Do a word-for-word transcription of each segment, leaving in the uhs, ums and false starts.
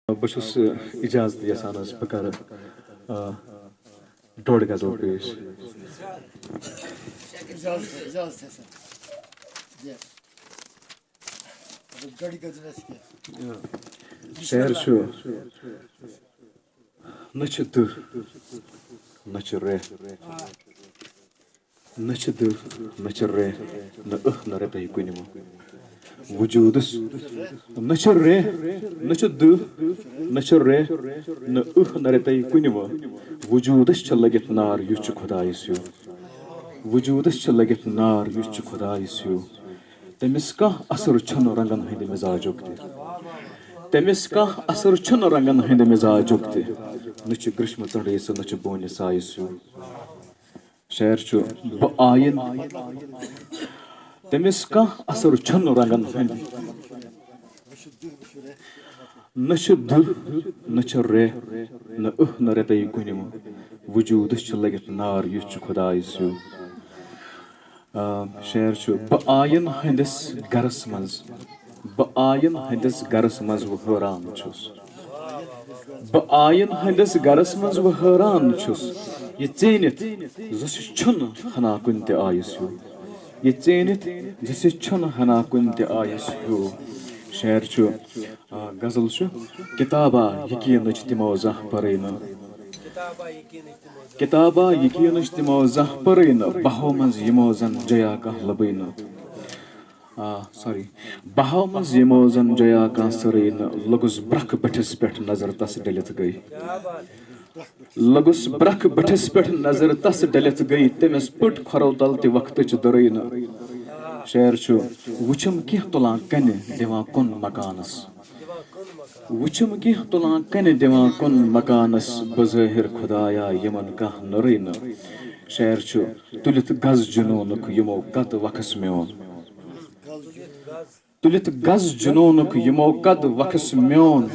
بہٕ چھُس اجازت یژھان حظ، بہٕ کرٕ آ، ڈوٚڈ غزل پیش۔ اجازت اجازت ہے سر۔ دِ۔ مطلب گڑی گژھِ نہٕ اَسہِ کینٛہہ۔ شعر چھُ، نہ چھِ دُہ، نہ چھِ رٮ۪تھ، نہ چھِ دُہ، نہ چھِ رٮ۪تھ، نہ ٲہ، نہ رٮ۪تَے کُنہِ وۄنۍ۔ وجوٗدس نہ چھِ رٮ۪تھ، نہ چھِ دُہ، نہ چھِ رٮ۪تھ، نہ ٲہ، نہ رٮ۪تَے کُنہِ وۄنۍ۔ وجوٗدس چھِ لٔگِتھ نار، یُس چھُ خۄدایس ہیوٗ۔ وجوٗدس چھِ لٔگِتھ نار، یُس چھُ خۄدایس ہیوٗ۔ تٔمِس کانٛہہ اثر چھُنہٕ رنٛگن ہٕنٛدِ مِزاجُک تہِ۔ تٔمِس کانٛہہ اثر چھُنہٕ رنٛگن ہٕنٛدِ مِزاجُک تہِ۔ نہ چھِ گرٛشمہٕ ژٔنٛڈٕے سُہ، نہ چھِ بونہِ سایہِ سیوٚد۔ شعر چھُ، بہٕ آیہِ نہٕ۔ تٔمِس کانٛہہ اثر چھُنہٕ رنٛگن ہٕنٛدِ۔ نہ چھِ دُہ، نہ چھِ رٮ۪تھ، نہ ٲہ، نہ رٮ۪تَے کُنہِ وۄنۍ۔ وجوٗدس چھِ لٔگِتھ نار، یُس چھُ خۄدایس ہیوٗ۔ آ، شعر چھُ، بہٕ آیَن ہٕنٛدِس گرس منٛز، بہٕ آیَن ہٕنٛدِس گرس منٛز وۄنۍ حٲران چھُس۔ بہٕ آیَن ہٕنٛدِس گرس منٛز وۄنۍ حٲران چھُس، یہِ ژیٖنِتھ زِ سُہ چھُنہٕ ہنا کُنہِ تہِ آیس ہیوٗ۔ یہِ ژیٖنِتھ زِ سُہ چھُنہٕ ہنا کُنہِ تہِ آیس ہیوٗ۔ شعر چھُ، آ، غزل چھُ، کتابا یقینٕچ تِمو زانٛہہ پرٕے نہٕ۔ کتابا یقینٕچ تِمو زانٛہہ پرٕے نہٕ، بہو منٛز یِمو زن جیا کانٛہہ لبٕے نہٕ۔ آ، سوری۔ بہو منٛز یِمو زن جیا کانٛہہ سرٕے نہٕ، لوٚگُس برکھ بٔٹھِس پٮ۪ٹھ نظر تس ڈٔلِتھ گٔے۔ لوٚگُس برکھ بٔٹھِس پٮ۪ٹھ نظر تس ڈٔلِتھ گٔے، تٔمِس پٔٹ کھۄرو تل تہِ وقتٕچ دٔرٕے نہٕ۔ شعر چھُ، وُچھُم کینٛہہ تُلان کنہِ دِوان کُن مکانس۔ وُچھُم کینٛہہ تُلان کنہِ دِوان کُن مکانس، بظٲہر خدایا یِمن کانٛہہ نٔرٕے نہٕ۔ شعر چھُ، تُلِتھ گز جنوٗنُک یِمو قد وقس میون۔ تُلِتھ گز جنوٗنُک یِمو قد وقس میون۔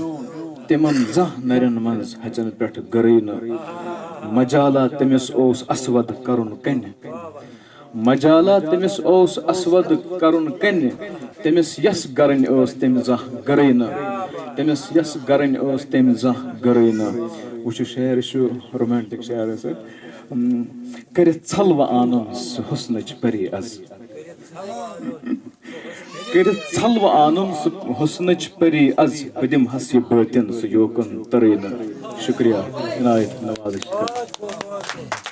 تِمن زانٛہہ نرٮ۪ن منٛز ہژٮ۪ن پٮ۪ٹھ گٔرٕے نہٕ۔ مجالا تٔمِس اوس اسود کرُن کنہِ۔ مجالا تٔمِس اوس اسود کرُن کنہِ۔ تٔمِس یس گرٕنۍ ٲس تٔمۍ زانٛہہ گٔرٕے نہٕ۔ تٔمِس یس گرٕنۍ ٲس تٔمۍ زانٛہہ گٔرٕے نہٕ۔ وٕچھِو، شعر چھُ رومانٹک شعر حظ۔ اۭں، کٔرِتھ ژھلوٕ آنُن سُہ حُسنٕچ پری از۔ کٔرِتھ ژھلوٕ آنُن سُہ حُسنٕچ پری از، بہٕ دِمہٕ ہس یہِ بٲطِن سُہ یوکُن ترٕے نہٕ۔ شُکریہ، عنایت نوازٕچ خٲطرٕ۔